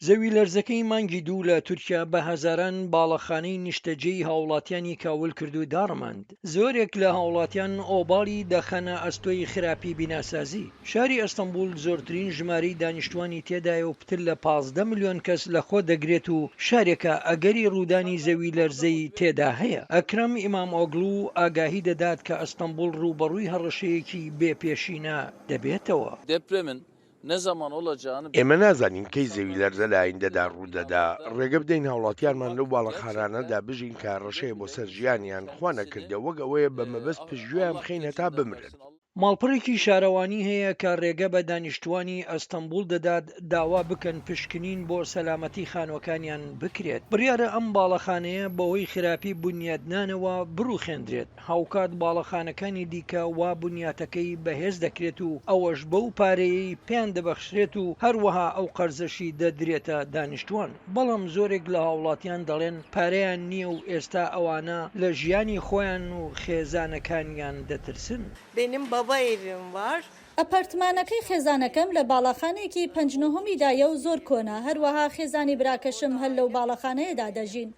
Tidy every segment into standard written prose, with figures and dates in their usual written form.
زەویلەرزەکەی مانگی دوو لە تورکیا بە هەزاران باڵەخانەی نیشتەجێی هاوڵاتیانی کاول کرد و داڕماند. زۆرێک لە هاوڵاتیان ئۆباڵی دەخەنە ئەستۆی خراپی بیناسازی. شاری ئەستەنبوڵ زۆرترین ژمارەی دانیشتوانی تێدایە و پتر لە 15 ملیۆن کەس لەخۆ دەگرێت و شارێکە ئەگەری ڕوودانی زەویلەرزەی تێدا هەیە. ئەکرەم ئیمامئۆگڵو ئاگاهی دەدات کە ئەستەنبوڵ ڕووبەڕووی هەڕەشەیەکی بێ پێشینە دەبێتەوە. Depremin ne zaman olacağını ئێمە نازانین کەی زەویلەرزە لە ئایندەدا ڕوودەدا، ڕێگە بدەین هاوڵاتیانمان لەو باڵەخانانەدا بژین کە هەڕەشەیە بۆ سەر ژیانیان، خوا نەکردە وەک ئەوەیە بە مەبەست پشتگوێیان بخەین هەتا بمرن. ماڵپەڕێکی شارەوانی هەیە کە ڕێگە بە دانیشتووانی ئەستەنبوڵ دەدات داوا بکەن پشکنین بۆ سەلامەتی خانووەکانیان بکرێت. بڕیارە ئەم باڵەخانەیە بەهۆی خراپی بونیادنانەوە بڕوخێندرێت. هاوکات باڵەخانەکانی دیکە وا بنیاتەکەی بەهێز دەکرێت و ئەوەش بەو پارەیەی پێیان دەبەخشرێت و هەروەها ئەو قەرزەشی دەدرێتە دانیشتوان، بەڵام زۆرێک لە هاوڵاتیان دەڵێن پارەیان نییە و ئێستا ئەوانە لە ژیانی خۆیان و خێزانەکانیان دەترسن. Benim baba evim var. ئەپەرتمانەکەی خێزانەکەم لە باڵەخانەیەکی پەنج نهۆمیدایە و زۆر کۆنە، هەروەها خێزانی براکەشم هەر لەو باڵەخانەیەدا دەژین.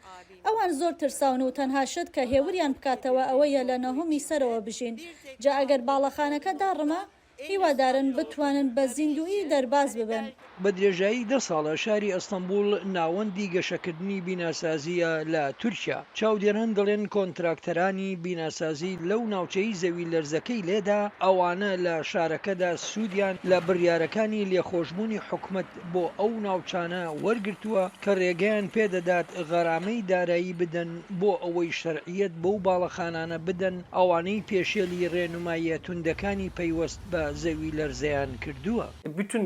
ئەوان زۆر ترساون و تەنها شت کە هێوریان بکاتەوە ئەوەیە لە نهۆمی سەرەوە بژین، جا ئەگەر باڵەخانەکە داڕما، هیوادارن بتوانن بە زیندوویی دەرباز ببن. بە درێژایی دە ساڵە شاری ئەستەنبوڵ ناوەندی گەشەکردنی بیناسازییە لە تورکیا. چاودێران دەڵێن کۆنتراکتەرانی بیناسازی لەو ناوچەی زەویلەرزەکەی لێدا، ئەوانە لە شارەکەدا سوودیان لە بڕیارەکانی لێخۆشبوونی حکومەت بۆ ئەو ناوچانە وەرگرتووە کە رێگەیان پێدەدات غەرامەی دارایی بدەن بۆ ئەوەی شەرعیەت بەو باڵەخانانە بدەن ئەوانەی پێشێلی رێنماییە توندەکانی پەیوەست بە زەویلەرزەیان کردووە. Bütün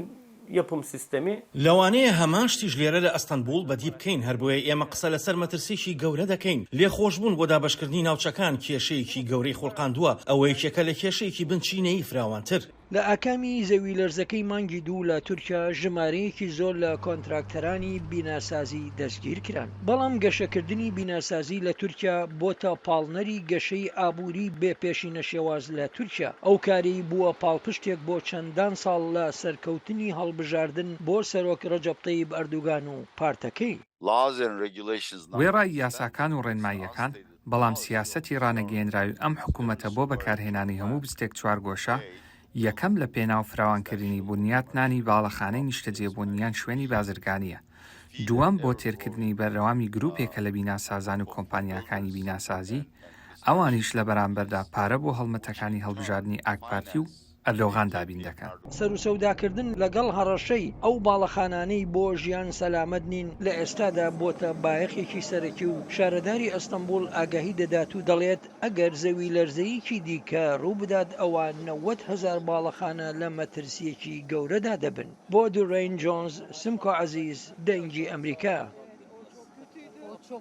yapım sistemi. لەوانەیە هەمان شتیش لێرە لە ئەستەنبوڵ بەدی بکەین، هەربۆیە ئێمە قسە لەسەر مەترسیی گەورە دەکەین. لێخۆشبوون بۆ دابەشکردنی ناوچەکان کێشەیەکی گەورەی خوڵقاندووە، ئەوە یەکێکە لە کێشەیەکی بنچینەیی فراوانتر. لە ئاکامی زەویلەرزەکەی مانگی دوو لە تورکیا ژمارەیەکی زۆر لە کۆنتراکتەرانی بیناسازی دەستگیرکران. بەڵام گەشەکردنی بیناسازی لە تورکیا بۆتە پاڵنەری گەشەی ئابووری بێ پێشینە شێواز لە تورکیا. ئەو کارەی بووە پاڵپشتێک بۆ چەندان ساڵ لە سەرکەوتنی هەڵبژاردن بۆ سەرۆک رەجەب تەیب ئەردوگان و پارتەکەی. وێڕای یاساکان و ڕێنماییەکان، بەڵام سیاسەتی ڕانەگەیەنراوی ئەم حکوومەتە بۆ بەکارهێنانی هەموو بستێک چوارگۆشە، یەکەم لە پێناو فراوانکردنی بونیات نانی باڵەخانەی نیشتەجێبوون یان شوێنی بازرگانییە، دووەم بۆ تێرکردنی بەردەوامی گروپێکە لە بیناسازان و کۆمپانیاکانی بیناسازی، ئەوانیش لە بەرامبەردا پارە بۆ هەڵمەتەکانی هەڵبژاردنی ئاکپارتی و ئەردۆغان دابین دەکەن. سەروسەوداکردن لەگەڵ هەڕەشەی ئەو باڵەخانانەی بۆ ژیان سەلامەت نین لە ئێستادا بۆتە بایەخێکی سەرەکی و شارەداری ئەستەنبوڵ ئاگاهی دەدات و دەڵێت ئەگەر زەویلەرزەیەکی دیکە ڕووبدات ئەوا 90 هەزار باڵەخانە لە مەترسییەکی گەورەدا دەبن. بۆ دورەین جۆنز، سمکۆ عەزیز، دەنگی ئەمریکا.